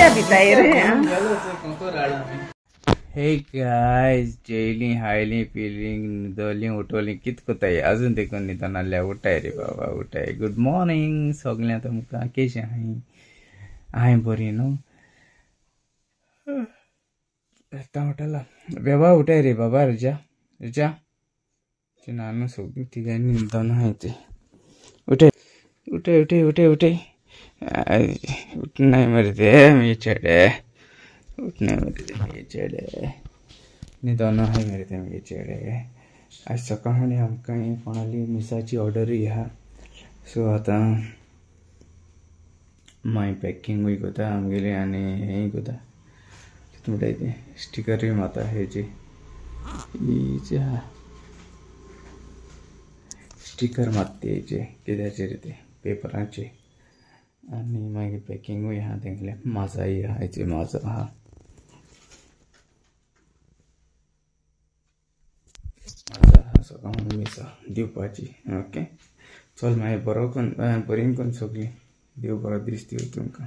नुस्त्या भिताय रे. हे गायज, जेयली हायली पिली न्हिदोली उठोली कित कोताय अजून देखून न्हिदोन आहल्या. उठाय रे बाबा उठाय. गुड मॉर्निंग सगळ्या तुमकां. केशें आहाय? हांवें बरी न्हू. आतां उठला बाबा. उठाय रे बाबा. रजा रजा नानू सगळीं तिगांनी न्हिदोन आहाय ते. उठाय उठाय उठाय उठाय उठाय. उठनाय मरे ते मी चेडे. उठनाय मरे ते मी चेडे. न्हिदोन आहाय मरे ते मी चेडे. आज सकाळी आमकां कोणाली मिसाची ऑर्डरूय आहा. सो आतां मागीर पॅकिंगूय कोता आमगेली आनी हेंय कोता कितें म्हणटाय तें स्टिकरूय मारता हेजी हेजे आहा स्टिकर मारता हेजे कित्याचेर ते पेपरांचे. आनी मागीर पॅकिंगूय आहा तेंगलें. माजाय आहा हेची माजो आहा. माजा आहा सगळ्यांक मिसां दिवपाची. ओके चल मागीर बरो करून बरी करून सगळीं. देव बरो दीस दिवं तुमकां.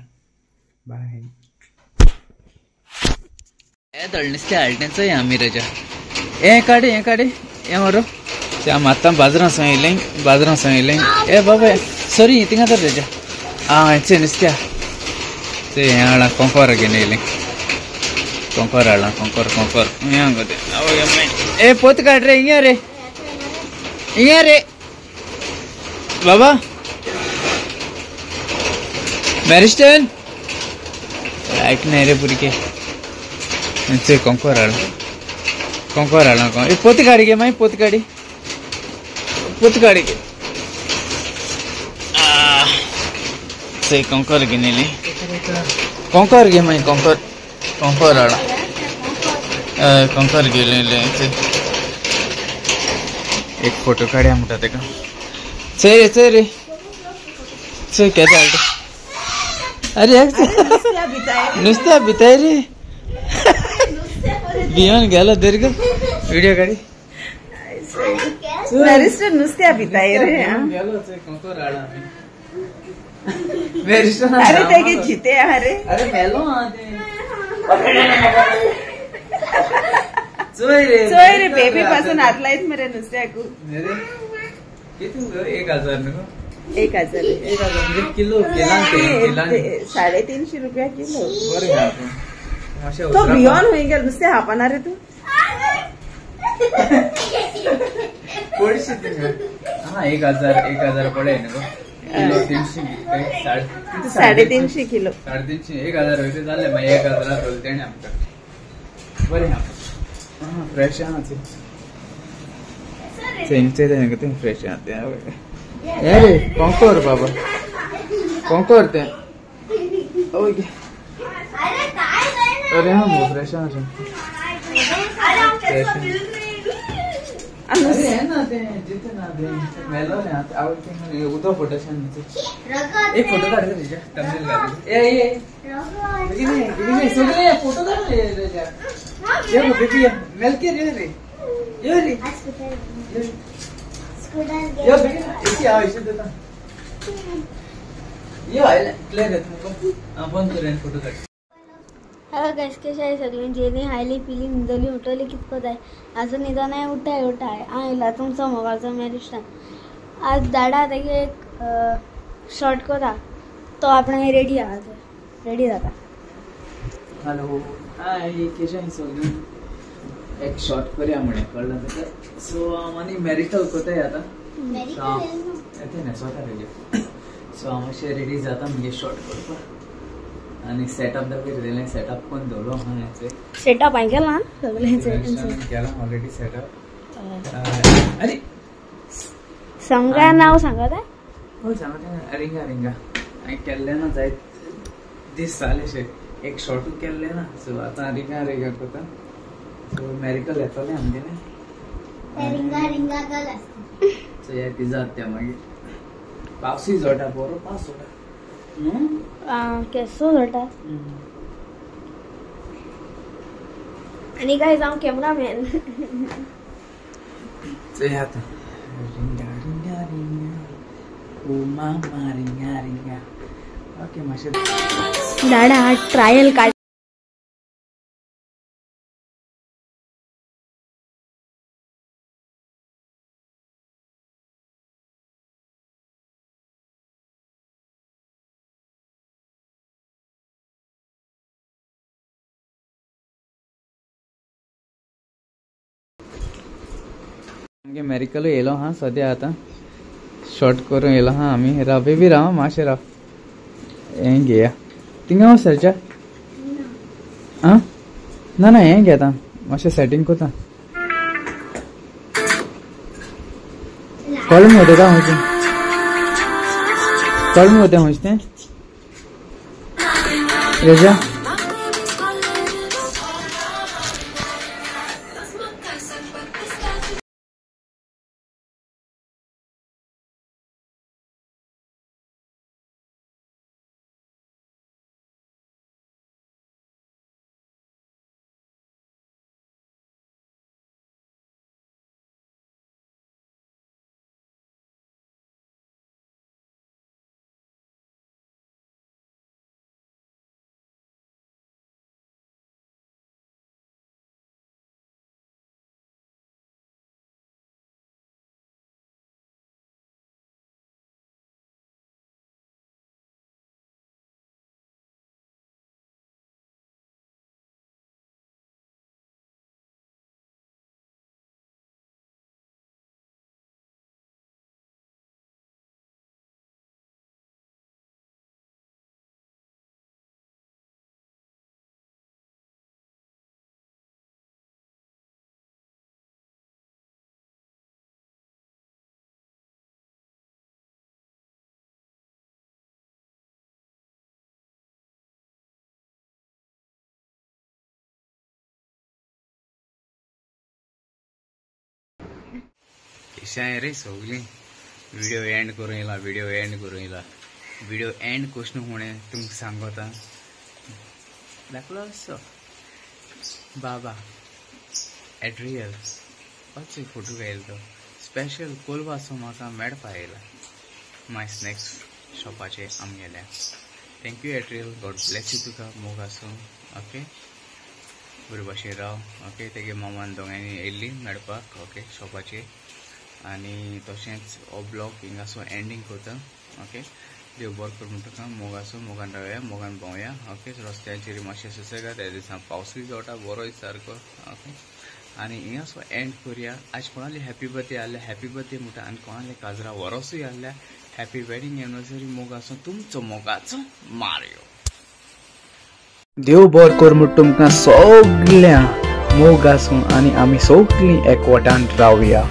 बाय. हे धड नुस्तें हाडलें चोय आमी रजा. हें काडे हें काडे हें मरो. आमी आतां बाजारां सावन येयलें. बाजारां सावन येयलें. ए बाबा सॉरी थिंगा तर रजा. आं हें नुस्त्या चोय हें हाडलां कोंकोर घेवन येयलें. कोंकोर हाडलां कोंकोर कोंकोर हें गो तें. ए पोत काड रे हिंगा रे हिंगा रे बाबा. मॅरिस्टन ऐकनाय रे भुरगे. चोय कोंकोर हाडलां कोंकोर हाडलां. ए पोत काडी गे मागीर पोत काडी पोत काडी गे. चोय कोंकोर घेवन येयली. कोंकोर घे मागीर कोंकोर कोंकोर हाडलां. कोंकोर घेवन येयलें. चोय एक फोटो काडया म्हणटा तेका. चोय रे चोय रे चोय केदें हाडटा. अरे नुस्त्या भिताय रे. भियोन गेलो दीर्घ व्हिडिओ काडी. नुस्त्या भिताय रे. गेलो कोंकोर हाडला आमी. अरे तेगे जिते आहा रे. अरे मेलो आहा ते. चोय रे चोय रे बेबी पासून हात लायत मरे नुस्त्याकू. कितू गो 1000 न्हू. 1000 1000 म्हणजे किलो किलान किलान 350 रुपया किलो. बरें आहा पूण मातशें तो भियोन खंय गेलो नुस्तें हापना रे तूं. पडशी थिंगा. आं 1000 1000 पडय न्हू गो किलो. 300 350 किलो 350 1000 वयता जालें मागीर 1000 धरलें तेणें आमकां. बरें आहा आं फ्रेश आहा तें. थंयचे तें फ्रेश आहा तें. हे रे कोंकोर बाबा कोंकोर तें. अरे हा मगो फ्रेश आहा फ्रेश. अरे हे ना तें जितें ना तें मेलो न्ही आतां आवय उदक फोटोशन. एक फोटो काड रे थंबनेल घाल. ए ए बेगीन बेगीन सगळे फोटो काड रे रजा. ये गो बेबी मेलके रे रे यो रे यो बेगीन एकी हांव इशे दिता. यो आयले क्लियर येता मुगो. हांव बंद कर आनी फोटो काड. हॅलो गायस, कशें आहाय सगळीं? जेली हायली पिली न्हिदली उठली कित कोताय? आजून न्हिदोनाय उठाय उठाय. हांव येयला तुमचो मोगाचो मॅरिस्टन. आज दाडा तेगे एक शॉर्ट कोता तो आपणाक रेडी आहा. रेडी जाता. हॅलो हाय केशें आहाय सगळीं? एक शॉर्ट करया म्हणे कळ्ळें तुका. सो हांव आनी मॅरिकल कोताय आतां. येते न्ही स्वता रेडी. सो हांव मातशें रेडी जाता मुगे शॉर्ट करपाक. आनी सेटअप दाखयलें. सेटअप करून दवरलो आहा. सेटअप हांवें केलां सगळें केलां ऑलरेडी सेटअप. अरे सांगा नांव सांगता. हय सांगता. रिंगा रिंगा हांवें केल्लें ना जायत दीस जाले शे एक शॉर्टूय केल्लें ना. सो आतां रिंगा रिंगा कोता. सो मॅरिकल येतलें आमगेलें. रिंगा रिंगा गर्ल आसता. सो या तिजा त्या मागीर पावसूय जोडटा बरो पावस जोडटा न्हू. केसो जोडटा. आनी गायज हांव कॅमरामॅन. चोय आतां रिंगा रिंगा रिंगा ओ मामा रिंगा रिंगा ओके मातशें दाडा ट्रायल काड. आमगे मेरिकलूय येयलो आहा सद्या आतां शॉर्ट करून येयलो आहा आमी. राव बेबी राव मातशें राव हें घेया थिंगा वच सरच्या. आं ना ना हें घेता मातशें सेटींग करता. कळ्ळें मुगो तेका खंयचें कळ्ळें मुगो तें खंयचें तें रेजा. कशें रे सगळीं व्हिडिओ एंड करून येयला व्हिडिओ एंड करून येयला व्हिडिओ एंड कशें म्हणें तुमकां सांगता. धाकलो असो बाबा एड्रियल पांच फोटो घायल तो स्पेशल कोलवा सो म्हाका मेळपा येयला माय स्नॅक्स शॉपाचे आमगेल्या. Thank you Adriel, God bless you तुका मोग आसूं. ओके बरे भाशेन राव. ओके तेगे मामान दोगांयनी येयल्ली मेळपाक ओके शॉपाचेर. आनी तशेंच हो ब्लॉग हिंगासो एंडींग करता. ओके देव बरो कर म्हणटा तुका. मोग आसूं, मोगान रावया, मोगान भोंवया. ओके रस्त्यांचेर मातशें सुसेगाद त्या दिसा पावसूय जोडटा बरो सारको. ओके आनी हिंगासो एंड करुया. आज कोणाली हॅपी बर्थडे आहल्या हॅपी बर्थडे म्हणटा आनी कोणाले काजरा वरोसूय आहल्या हॅपी वेडिंग एनिवर्सरी. मोग आसूं तुमचो मोगाचो मारियो. देव बरो कर म्हण तुमकां सगळ्या मोग आसूं आनी आमी सगळीं एकवटान रावया.